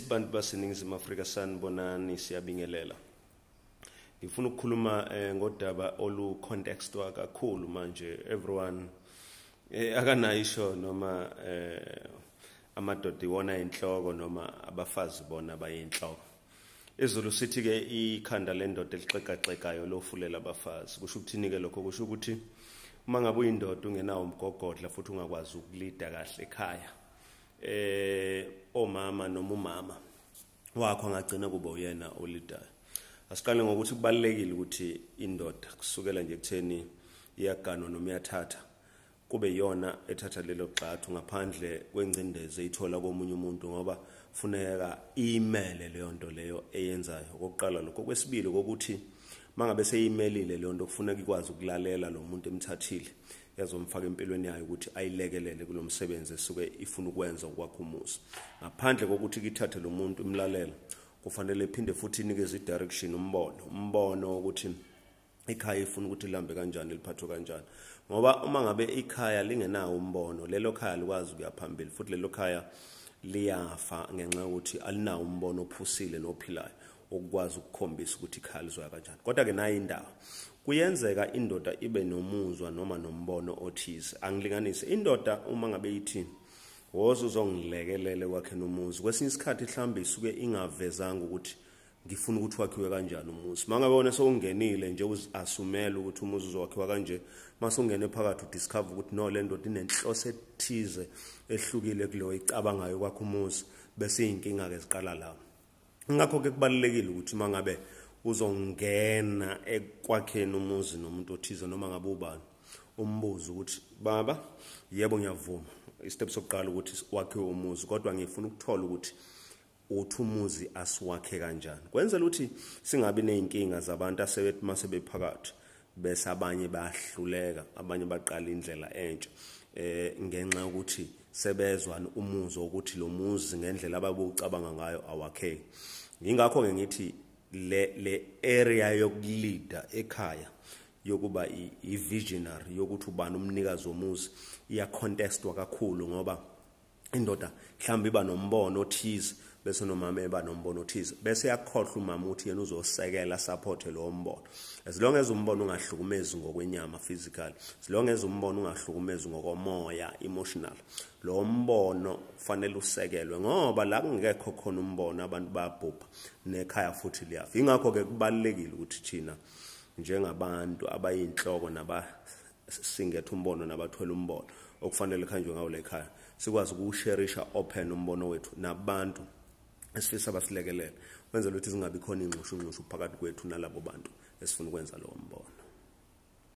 Bantu baseNingizimu Afrika, sanibonani, siyabingelela. Ngifuna ukukhuluma ngodaba olu-contestwa kakhulu manje. Everyone akanayo isho noma amadoda iwona inhloko noma abafazi bona bayinhloko. Izulu sithi ke ikhanda lendoda elixegaxegayo lofulela abafazi. Kusho ukuthini ke lokho? Kusho ukuthi uma ngabe uyindoda ungenawo umgogodla futhi ungakwazi ukulida kahle ekhaya, omama noma umama wakho angagcina kuba uyena olidayo. Asiqale ngokuthi kubalulekile ukuthi indoda kusukela nje ekutheni iyaganwa noma iyathatha, kube iyona ethatha lelo gxathu ngaphandle kwengcindezi eyithola komunye umuntu, ngoba funeka imele leyo nto leyo eyenzayo. Okokuqala lokho. Okwesibili kokuthi mangabe seyimelile leyo nto, kufuneka ikwazi ukulalela lo muntu emthathile yazomfaka empilweni yayo ukuthi ayilekelele kulo msebenzi esuke ifuna ukwenza ukwakha umuzi. Ngaphandle kokuthi kithathe lo muntu imlalela, kufanele iphinde futhi inikeze i-direction, umbono ukuthi ikhaya ifuna ukuthi lihambe kanjani, liphathwe kanjani. Ngoba uma ngabe ikhaya lingenawo umbono, lelo khaya likwazi ukuya phambili, futhi lelo khaya liyafa ngenxa yokuthi alinawo umbono ophusile nophilayo okukwazi ukukhombisa ukuthi ikhaya lizoya kanjani. Kodwa-ke nayo indaba, kuyenzeka indoda ibe nomuzwa noma nombono othize. Angilinganise, indoda uma ngabe ithi woza uzongilekelele kwakheni umuzi, kwesinye isikhathi mhlawumbe isuke ingavezanga ukuthi ngifuna ukuthi wakhiwe kanjani umuzi. Mangabe wona sewungenile nje uzi-asumela ukuthi umuzi uzowakhiwa kanje, mase ungene phakathi udiscover ukuthi no, le ndoda inenhloso ethize ehlukile kuleyo icabangayo kwakho umuzi, bese iy'nkinga-ke ziqala lapho. Ngakho-ke kubalulekile ukuthi uma ngabe uzongena ekwakheni umuzi nomuntu othize noma ngabe ubani, umbuze ukuthi baba, yebo ngiyavuma, istep sokuqala ukuthi wakhiwe umuzi, kodwa ngifuna ukuthola ukuthi uthi umuzi asiwakhe kanjani, kwenzela ukuthi singabi ney'nkinga zabantu asebethi mase bephakathi bese abanye bayahluleka, abanye baqala indlela entsha ngenxa yokuthi sebezwa umuzwa ukuthi lo muzi ngendlela ababewucabanga ngayo awakheki. Yingakho-ke ngithi le area yokulida ekhaya, yokuba i-visionary, yokuthi ubani umnikazi womuzi, iyacontestwa kakhulu, ngoba indoda mhlawumbe iba nombono othize bese nomama eba nombono othize, bese yakhohlwa umama ukuthi yena uzosekela, support lowo mbono. As long as umbono ungahlukumezi ngokwenyama, physical, as long as umbono ungahlukumezi ngokomoya, emotional, lo mbono kufanele usekelwe, ngoba la kungekho khona umbono abantu bayabhubha nekhaya futhi liyafa. Ingakho-ke kubalulekile ukuthi thina njengabantu abayinhloko nabasingethe umbono nabathwele umbono okufanele kuhanjwe ngawo le khaya, sikwazi ukuwusherisha open umbono wethu nabantu esifisa basilekelele, kwenzela ukuthi zingabi khona ingxushungxushu phakathi kwethu nalabo bantu esifuna ukwenza lowo mbono.